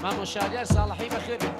مامۆ شالیار ساڵحی بەخێر بێت.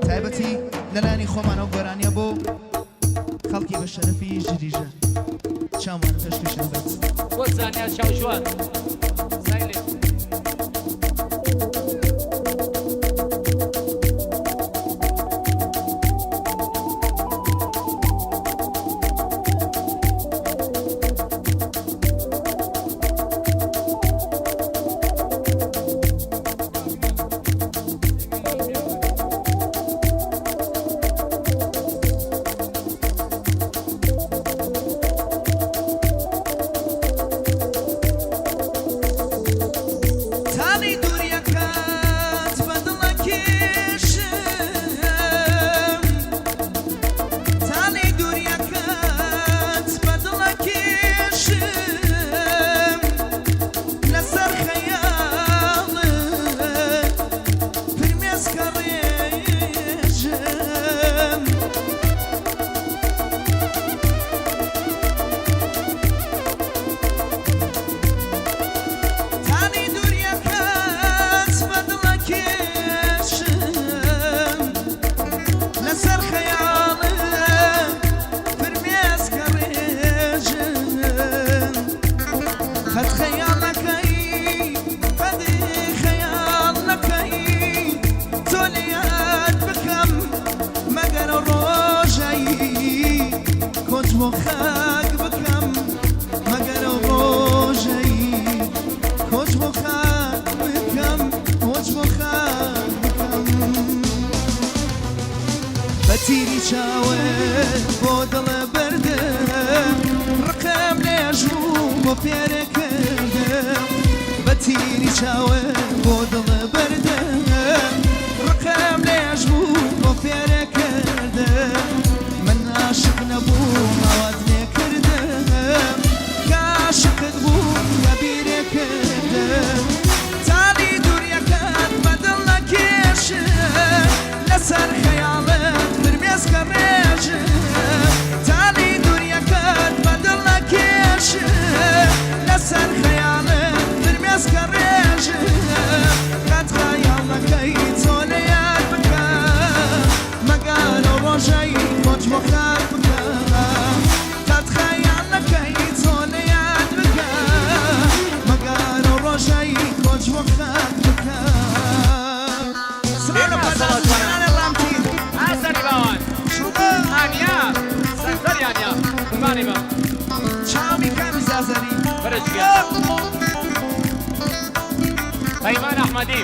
تایبەتی لەلایەنی خۆمانەوە گۆرانیە بۆ خەڵکی بە شەرەفی ژریژە چاومان پێشکەشیان بێت. خۆت زانیار چاوجوان سایلێنت. تاڵی دووریەکەت بە دڵە کێشم، تاڵی دووریەکەت بە دڵە کێشم، لەسەر خەیاڵت فرمێسکە ڕێژم. تاڵی دووریەکەت بە دڵە کێشم، لەسەر خەیاڵت فرمێسکە ڕێژم. قەت خەیاڵەکەی، قەت خەیاڵەکەی تۆ لە یاد بکەم، مەگەر ڕۆژەی کۆچ بۆ خاک بکەم، مەگەر ڕۆژەی کۆچ بۆ خاک بکەم، کۆچ بۆ خاک بکەم. بە تیری چاوت بۆ دڵە بردم، ڕقم لێژ بوو بۆ پێرە کردم. بە تیری چاوت بۆ دڵە بردم، ڕقم لێژ بوو بۆ پێرە کردم. من عاشق نەبووم ئاوات لێ کردم، کە عاشقت بووم لە بیرێ کردم. تاڵی دووریەکەت بە دڵ نەکێشم، لەسەر خەیاڵت فرمێسکە ڕێژم. تاڵی دووریەکەت بە دڵ نەکێشم، لەسەر خەیاڵت فرمێسکە ڕێژم. قەت خەیاڵەکەی تۆ لە یاد بکە، مەگەر ئەو ڕۆژەی کۆچ بۆ خاک بکە. قەت خەیاڵەکەی تۆ لە یاد بکە، مەگەر ئەو ڕۆژەی کۆچ بۆ خاک بکە. سڵاو لە پەردازژیانانی ڕامتین. ئازەری باوان. ئانیا سەنتەری ئانیا قوربانی بم. چاومی کامی زازەری. بەرە جگەر. پەیمان ئەحمەدی،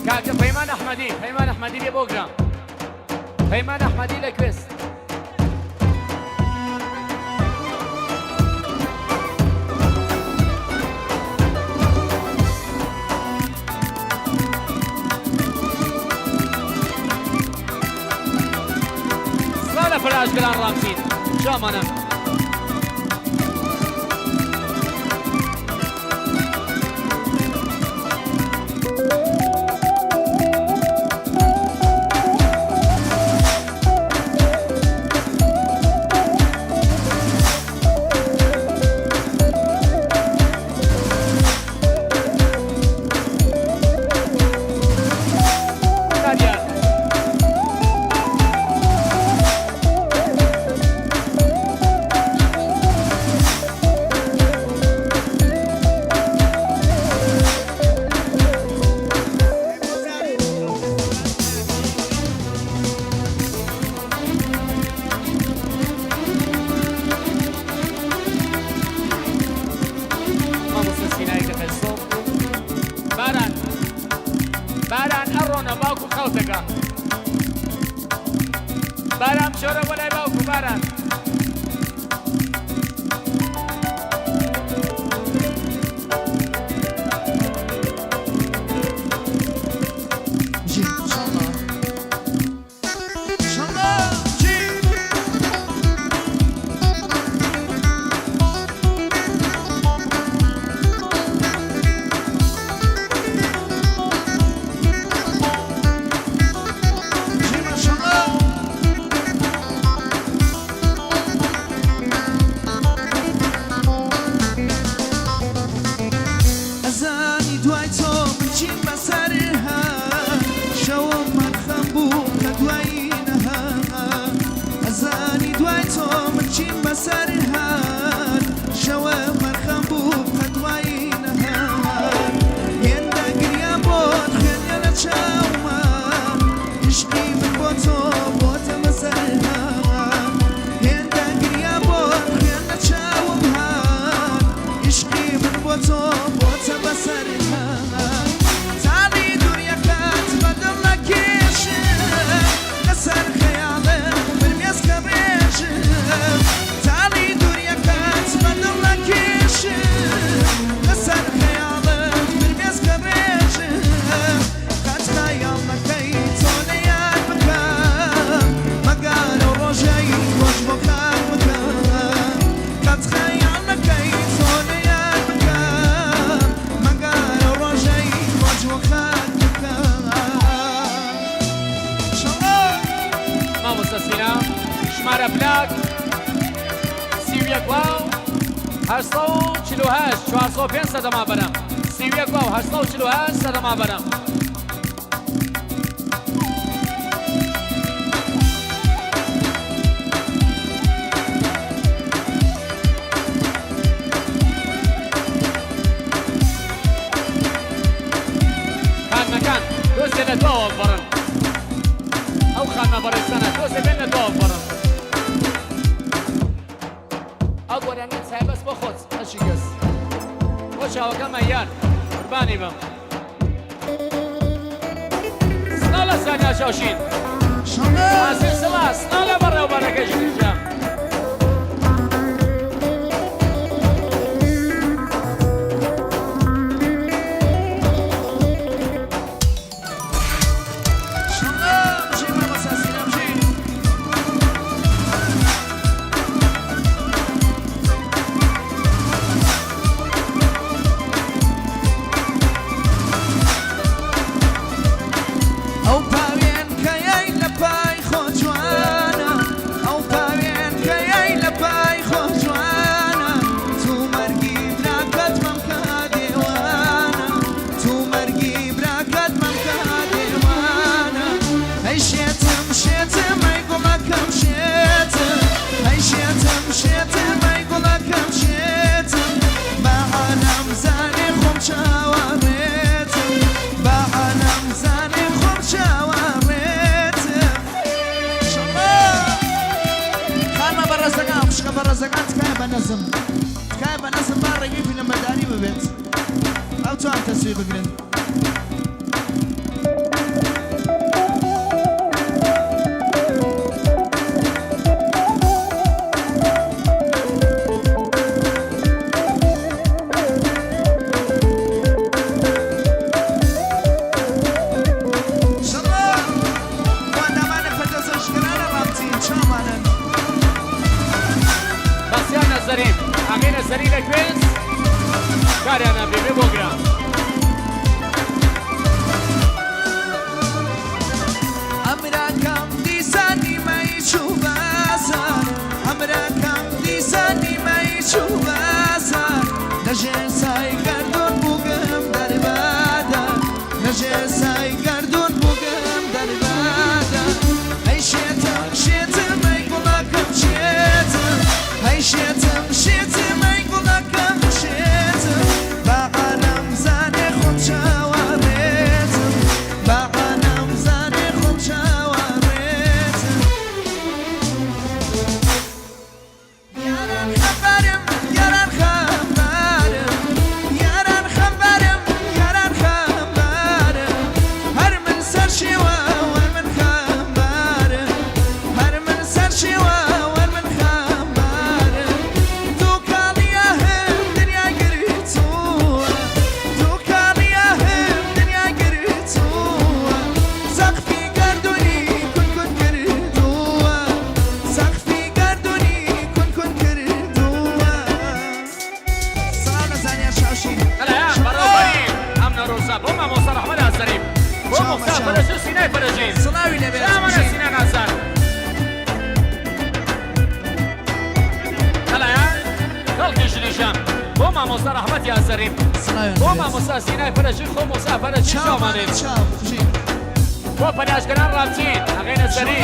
کاکە پەیمان ئەحمەدی، پەیمان ئەحمەدی بێ بۆگرام. پەیمان ئەحمەدی لە کوێست؟ سڵاو لە فەراجگران ڕامتین چامانە. نادیار. مامۆستا سینایی دەخەستۆ. باران باران ئەڕۆنە باوکو خەوتەکە. باران بچۆرە بۆ لای باوکو باران. دوای تۆ من چیم بەسەر هات شەوم هەر خەم بوو کە دوایی نەهات ئەزانی دوای تۆ من چیم بەسەر هات شەوم هەر خەم بوو کە دوایی نەهات هێندە گریام بۆت خوێنیە لە چاوما عشقی من بۆ تۆ بۆتە بەسەرهات هێندە گریام بۆت خوێن لە چاوم هات عشقی من بۆ تۆ بۆتە بەسەرهات تاڵی دووریەکەت بە دڵ نەکێشم لەسەر خەیاڵت فرمێسکە ڕێژم تاڵی دووریەکەت بە دڵ نەکێشم لەسەر خەیاڵت فرمێسکە ڕێژم قەت خەیاڵ نەکەی تۆ لە یاد بکەم مەگەر ئەو ڕۆژەی کۆچ بۆ خاک بکەم قەت خەیاڵ نەکەی تۆ لە یاد بکەم مەگەر ئەو ڕۆژەی کۆچ بۆ خاک بکەم. شەڵا. مامۆستا سینا ژمارە پلاک 31 واو 848 405 سەدەما بەرەم 31 واو 848 سەدەما بەرەم. خانمەکان تۆزێ لە دواوە ببڕن ئەو خانمە بەڕێزانە تۆزێ بێن لە دواوە ببڕن ئەو گۆرانیە چای بەس بۆ خۆت هەرچی کەس بۆ چاوەکەمە یار قوربانی بم سڵاو لە سانیا چاوشین شەڵا. ئازیز سڵا سڵاو لە بەڕێوەبەرەکەی ژنیشە. شەڵا. بژی مامۆستا سینا بژی. ئەو پاوێنکەیەی لە پای خۆ جوانە ئەو پاوێنکەیەی لە پای خۆ جوانە تو مەرگی براکەت مەمکە دێوانە تو مەرگی براکەت مەمکە دێوانە ئەی شێتم شێتم ئەی گوڵەکەم شێتم ئەی شێتم شێتم ئەی گوڵەکەم شێتم بە عالەم زانێ خۆم چاوەڕێتم بە عالەم زانێ خۆم چاوەڕێتم. شەڵا. خانمە بەڕێزەکان خوشکە بەڕێزەکان تکایە بە نەزم تکایە بە نەزم با ڕێگەی فیلمبەرداری ببێت ئەو توان تەسویر بگرن. شەڵا. بۆ ئەندامانە پەردەزەشگەرانە ڕابچین چاوانن. بەسیان نەزەری ئاگەی نەزەری لە کوێز کاریانە بێ بێ بۆ گران. ئەمراکەم دیسان نیمەی چوو بازار ئەمراکەم دیسان نیمەی چوو بازار لەژێر سای گەردوون بووگم دەربادە لەژێر سای گەردوون بووگم دەربادە ئەی شێتم شێتم ئەی گوڵەکەم شێتم ئەی شێتم شێتم ئەی گوڵەکەم شێتم با عالەم زانێ خۆم چاوەڕێتم با عالەم زانێ خۆم چاوەڕێتم یاران خەمبارم یاران خەمبارم یاران خەمبارم یاران خەمبارم هەر من سەر شێوە وەر من خەمبارم هەر من سەر شێوە وەر من خەمبارم دووکاڵیە هەم دنیا گرتووە دووکاڵیە هەم دنیا گرتووە سەقفی گەردوونی کون کون کردووە سەقفی گەردوونی کون کون کردووە. سڵاو لە زانیار شاوشین. بەڵێ بەڕێوەبەری ئەم نەورۆزە بۆ مامۆستا ڕەحمەت ئازەری بۆ چاو مۆستا بە چاو. فەرەجی و سینای فەرەجی. سڵاوی لەبێت. چاوانە سینا نازار. بەڵێ خەڵکی ژنیشە بۆ مامۆستا ڕەحمەتی ئازەریم سڵاویان بۆ لێبێت. مامۆستا سینای فەرەجی خۆ مۆسا فەرەجی چاومان چاومانێ چاو بژی. بۆ پەناشگەران ڕابچین ئەغێنە سەری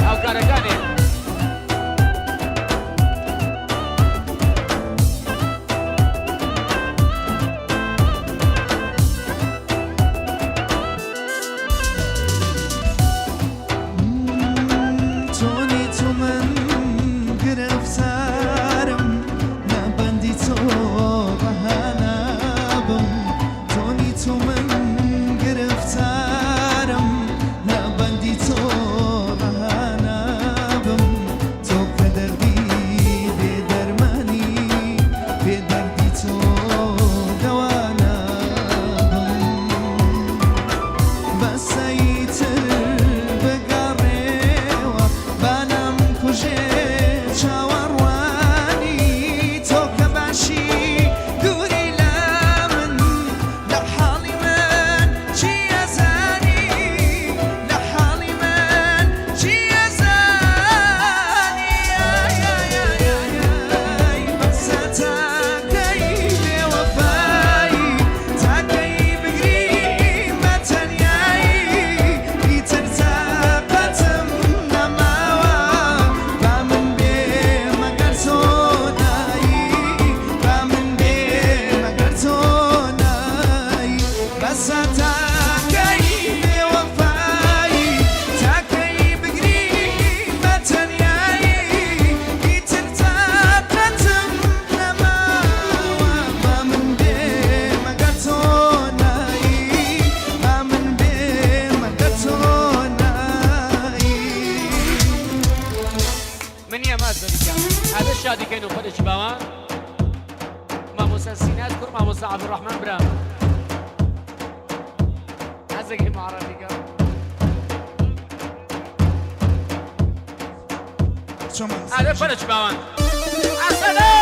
هاوکارەکانی. چۆنی تو من گرفتارم لە بەندی تۆ ڕەها نابم، چۆنی تو من گرفتارم لە بەندی تۆ ڕەها نابم، تۆ کە دەردی بێ دەرمانی، بێ دەردی تۆ دەوا نابم. بەسەیتر بگەڕێوە بانم کوژێ چاوەڕوانی تۆ کە باشی دووری لە من، لە حاڵی من چی ئەزانی، لە حاڵی من چی ئەزانی؟ ئای ئای ئای ئای ئای بەسە تاکەی بێوەفایی، تاکەی بگریم بە تەنیایی، ئیتر تاقەتم نەماوە، با من بێ مەگەر تۆ نایی، با من بێ مەگەر تۆ نایی. بەسە تاکەی بێوەفایی، تاکەی بگریم بە تەنیایی، ئیتر تاقەتم نەماوە، با من بێ مەگەر تۆ نایی، با من بێ مەگەر تۆ نایی. من نییە مازەریکە ئەبێ شادیکەین و خۆدەچی باوان مامۆستا سینات کوڕ مامۆستا عەبدولڕەحمان برام حەزێکی معڕەفیکە. چۆن؟ ئەبێ فەرەجی باوان ئەسەلێ.